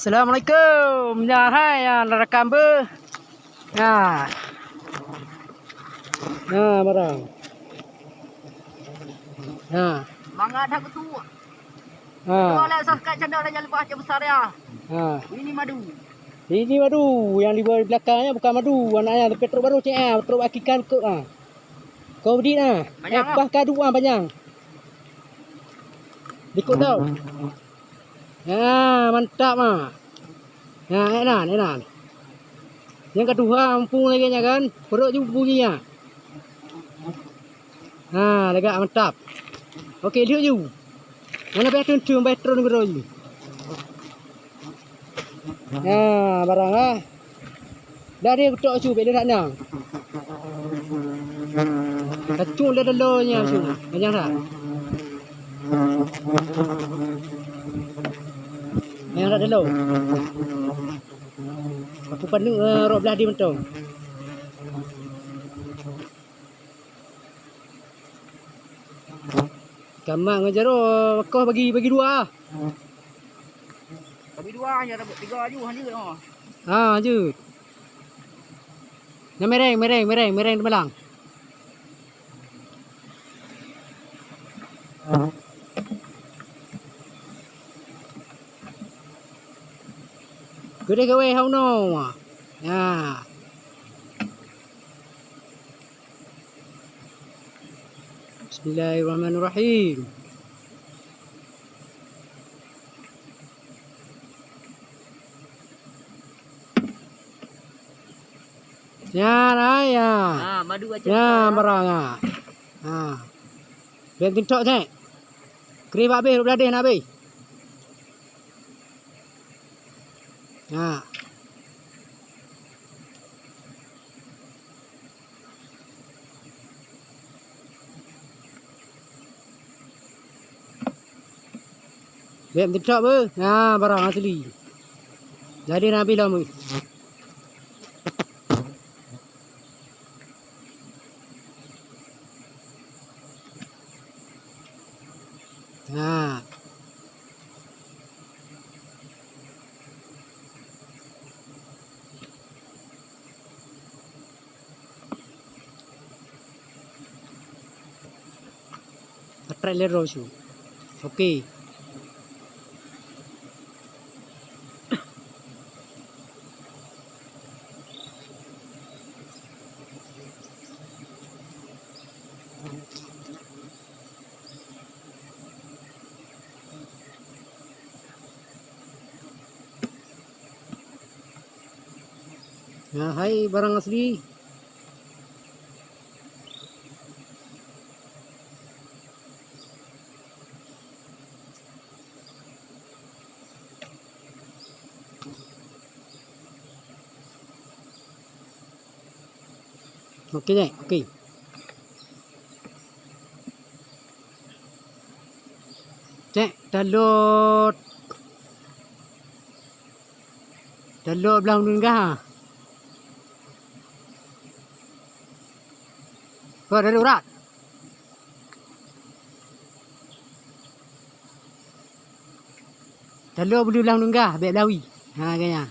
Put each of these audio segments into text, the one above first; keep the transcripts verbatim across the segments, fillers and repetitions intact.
Assalamualaikum. Nyan hai, nyan rakan beuh. Ha. Ha, barang. Ha. Mangat dah betul. Ha. Kalau lihat subscribe channel Raja Lepas Aceh Besar ya. Ha. Ini madu. Ini madu. Yang di bawah, di belakangnya bukan madu. Anaknya, tapi trok baru cek ah, trok akikah kok ah. Kau beri ah. Banyak eh, ah. Bah kadu ah banyak. Ikut tau. Ya, mantap ah. Ya, enak, enak. Yang kedua, ampun lagi nya kan. Perut juga bunyi ya. Ha, lagak mantap. Okey, lihat ju. Mana payah teunteu, payah turun ke roh ju. Ha, barang ah. Dah dia ketok su, bek dia nak nang. Kacung dia delo nya su. Banyak tak? Yang tak delo. Aku panik, eh, rok belah di mentong. Kamak ngon jaroe, koh bagi, bagi dua. Bagi dua, hanya dapat tiga aju, hanya oh. Ha, je. Nah, mereng, mereng, mereng, mereng teumalang. Gede gawe hau no. Ya. Bismillahirrahmanirrahim. Nyan ai ya. Ha, madu aceh. Nyan barang ah. Ha. Bèk tintok cek. Kreh bak beh, rot beladeh na beh. Ha. Bèk meuteutap beuh. Nah, barang asli. Jadi nabi lom. Nah. Atrek lé roh su. Oke. Nah, hai barang asli. Oke deh, oke. Cek, talot. Talot blang nunggah. Kau ada urat. Taloe bulu lam nunggah, bèk lawi. Ha, gaya.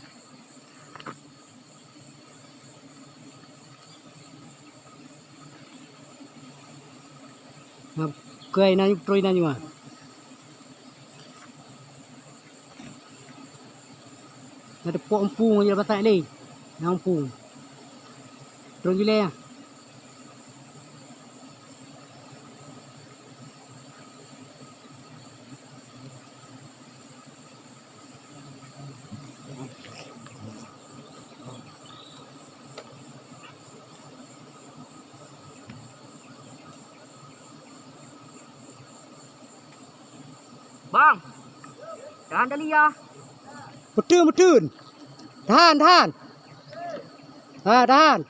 Ha, kai na nyu, trôi na nyu, ha. Na teupeue umpung, ya, batai lé. Na umpung. Trôi jilé, ha. Bang, tahan tali ya. Betul, betul. Tahan, tahan. Ha, tahan.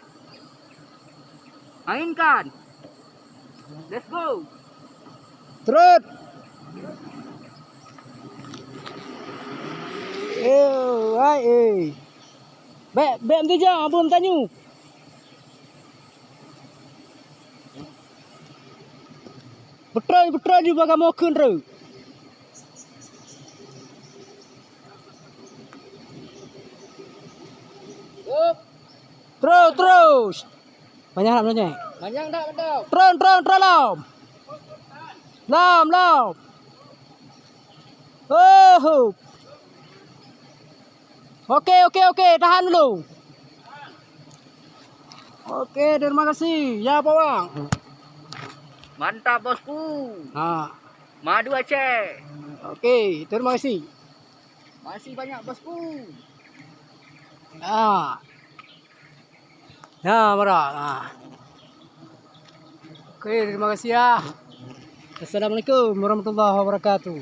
Mainkan. Let's go. Terus. Eh, wai, eh. Bèk, bèk meutujang, abon tanyu. Beutôi, beutôi di bagamoe kheun reu. Terus. Banyak nak banyak. Banyak dah, dah. Tron, tron, tron lom. Lom, lom. Oh, hup. Oke, oke, oke, tahan dulu. Oke, terima kasih. Ya, Pak Wang. Mantap, Bosku. Ha. Madu Aceh. Oke, terima kasih. Masih banyak, Bosku. Ya. Ya, mara. Ha. Oke, terima kasih ya. Assalamualaikum warahmatullahi wabarakatuh.